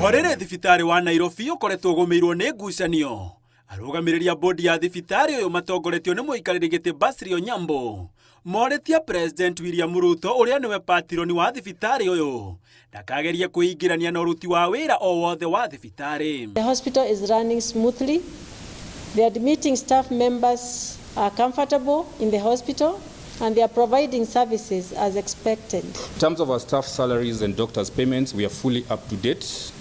Horĩrĩ thibitarĩ wa Nairobi ũkoretwo ũgũmĩirwo nĩ ngucanio. Arũgamĩrĩri a bodi ya thibitarĩ ũyũ matongoretio nĩ mũikarĩri gĩtĩ Basri Onyambo morĩtie President William Ruto, ũrĩa nĩwe patironi wa thibitarĩ ũyũ, ndakagerie kwĩingĩrania na ũruti wa wĩra o wothe wa thibitarĩ. The hospital is running smoothly. The admitting staff members are comfortable in the hospital and they are providing services as expected. In terms of our staff salaries and doctors' payments, we are fully up to date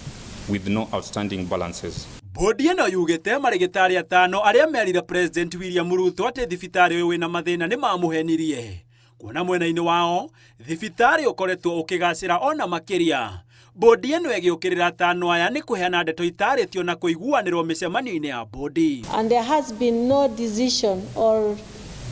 with no outstanding balances. Bodi ĩno yugĩte marĩgĩtarĩ atano arĩa merire President William Ruto atĩ thibitarĩ ũyũ wĩna mathĩna nĩ mamũhenirie, kuona mwena-inĩ wao thibitarĩ ũkoretwo ũkĩgacĩra ona makĩria. Bodi ĩno ĩgĩũkĩrĩra atano aya nĩ kũheana ndeto itarĩtio na kũiguanĩrwo mĩcemanio-inĩ ya bodi. And there has been no decision or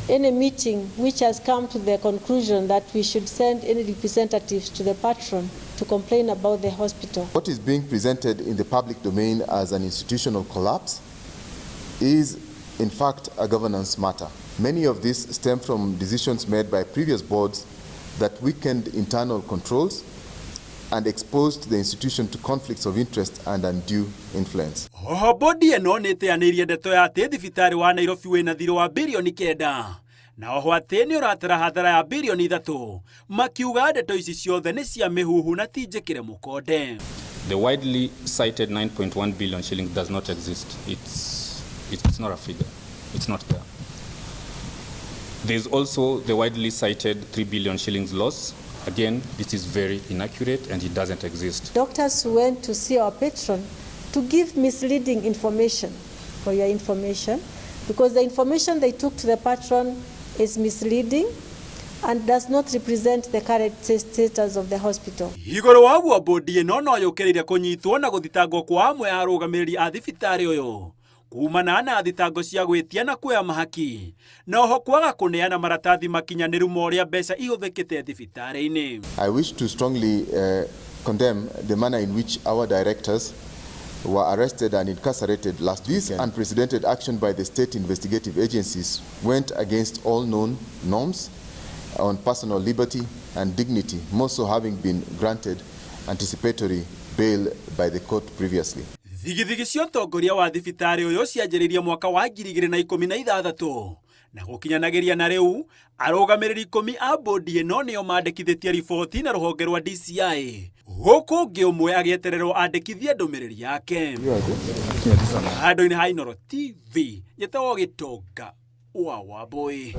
any meeting which has come to the conclusion that we should send any representatives to the patron to complain about the hospital. What is being presented in the public domain as an institutional collapse is, in fact, a governance matter. Many of these stem from decisions made by previous boards that weakened internal controls and exposed the institution to conflicts of interest and undue influence. Oho bodi ĩno nĩ ĩteanĩirie ndeto ya atĩ thibitarĩ wa Nairobi wĩna thirĩ wa 9 birioni na oho atĩ nĩ ũratara hathara ya 3 birioni, makiuga ndeto ici ciothe nĩ cia mĩhuhu na ti njĩkĩre mũkonde. The widely cited 9.1 billion shillings does not exist. It's not a figure. It's not there. There's also the widely cited 3 billion shillings loss. Again, this is very inaccurate and it doesn't exist. Doctors went to see our patron to give misleading information, for your information, because the information they took to the patron is misleading and does not represent the current status of the hospital. Igũrũ wa ũguo, bodi ĩno no yũkĩrĩire kũnyitwo na gũthitangwo kwa amwe a arũgamĩrĩri a thibitarĩ ũyũ kumana na thitango cia gwĩtia na kuoya mahaki na oho kwaga kũneana maratathi makinyanĩru ma ũrĩa mbeca ihũthĩkĩte thibitarĩ-inĩ. I wish to strongly condemn the manner in which our directors were arrested and incarcerated last This weekend. Unprecedented action by the state investigative agencies went against all known norms on personal liberty and dignity, more so having been granted anticipatory bail by the court previously. Thigithigi cia ũtongoria wa thibitarĩ ũyũ cianjĩrĩirie mwaka wa 2016 na gũkinyanagĩria na rĩu arũgamĩrĩri 10 a bodi ĩno nĩo mandĩkithĩtie riboti na rũhonge rwa DCI, gũkũ ũngĩ ũmwe agĩetererwo andĩkithie ndũmĩrĩri yake. Handũ-inĩ ha Inooro TV, njĩtagwo Gĩtonga wa Wambũi.